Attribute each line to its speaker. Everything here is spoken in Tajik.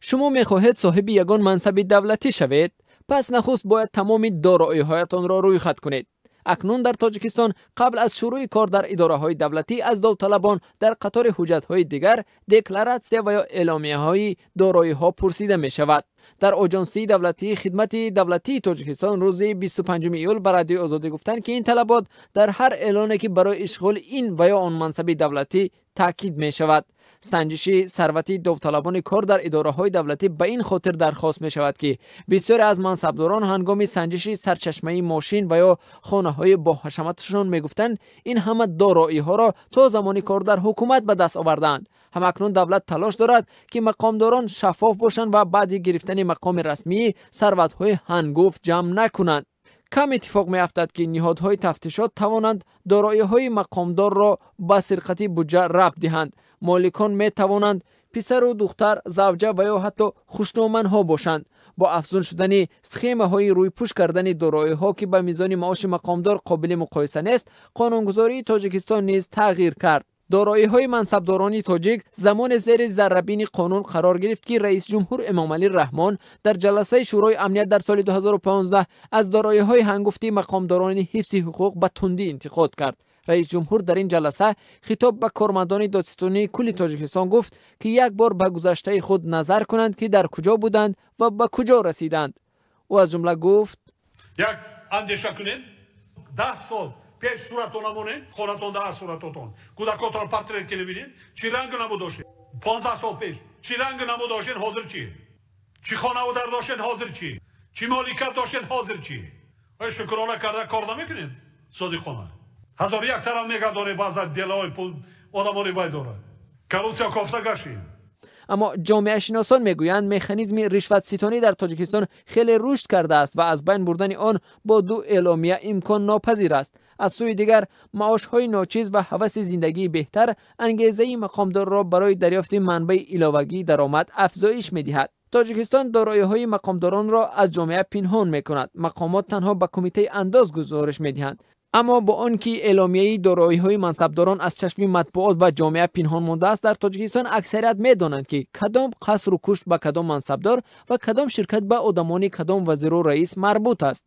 Speaker 1: Шумо мехоҳед соҳиби ягон мансаби давлатӣ шавед? Пас нахуст бояд тамоми дороиҳоятонро рӯйхат кунед. Акнун дар Тоҷикистон қабл аз шурӯи кор дар идораҳои давлатӣ аз довталабон дар қатори ҳуҷҷатҳои дигар декларатсия ва ё эъломияҳои дороиҳо пурсида мешавад. Дар Оҷонсии давлатии хидмати давлатии Тоҷикистон рӯзи 25 июл ба Радиои Озодӣ гуфтанд, ки ин талабот дар ҳар эълоне, ки барои ишғоли ин ва ё он мансаби давлатӣ таъкид мешавад. Санҷиши сарвати довталабони кор дар идораҳои давлатӣ ба ин хотир дархост мешавад, ки бисёре аз мансабдорон ҳангоми санҷиши сарчашмаи мошин ва ё хонаҳои боҳашаматашон мегуфтанд, ин ҳама дороиҳоро то замони кор дар ҳукумат ба даст овардаанд. Ҳамакнун давлат талош дорад, ки мақомдорон шаффоф бошанд ва баъди гирифтани мақоми расмӣ сарватҳои ҳангуфт ҷамъ накунанд. Кам иттифоқ меафтад, ки ниҳодҳои тафтишот тавонанд дороиҳои мақомдорро ба сирқати буҷа рабт диҳанд. Моликон метавонанд писару духтар, завҷа ва ё ҳатто хушноманҳо бошанд. Бо афзун шудани схемаҳои рӯйпӯш кардани дороиҳо, ки ба мизони маоши мақомдор қобили муқоиса нест, қонунгузории Тоҷикистон низ тағйир кард. Дороиҳои мансабдорони тоҷик замоне зери заррабини қонун қарор гирифт, ки раисҷумҳур Эмомалӣ Раҳмон дар ҷаласаи Шӯрои амният дар соли 2015 аз дороиҳои ҳангуфти мақомдорони ҳифзи ҳуқуқ ба тундӣ интиқод кард. Раисҷумҳур дар ин ҷаласа хитоб ба кормандони Додситонии кулли Тоҷикистон гуфт, ки як бор ба гузаштаи худ назар кунанд, ки дар куҷо буданд ва ба куҷо расиданд. Ӯ аз ҷумла гуфт:
Speaker 2: Як андеша кунед, 10 сол пеш суратона монед, хонатон да суратотон, кӯдакотон портрет ки бинед, чӣ ранг набуд доштед? 15 сол пеш чӣ ранг набуд доштед, ҳозир чӣ? Чӣ хонаву дар доштед, ҳозир чӣ? Чӣ моликат доштед, ҳозир чӣ? Оё шукрона карда кор намекунед? Содиқона ҳазор як тараф мегардонед, баъза делаҳои пул одамони вай дорад, коррупсия кофта гаштем.
Speaker 1: Аммо ҷомеашиносон мегӯянд, механизми ришватситонӣ дар Тоҷикистон хеле рушд кардааст ва аз байн бурдани он бо ду эъломия имконнопазир аст. Аз сӯи дигар, маошҳои ночиз ва ҳаваси зиндагии беҳтар ангезаи мақомдорро барои дарёфти манбаи иловагии даромад афзоиш медиҳад. Тоҷикистон дороиҳои мақомдоронро аз ҷомеа пинҳон мекунад. Мақомот танҳо ба Кумитаи андоз гузориш медиҳанд. Аммо бо он ки эъломияи дороиҳои мансабдорон аз чашми матбуот ва ҷомеа пинҳон мондааст, дар Тоҷикистон аксарият медонанд, ки кадом қасру кушт ба кадом мансабдор ва кадом ширкат ба одамони кадом вазиру раис марбут аст.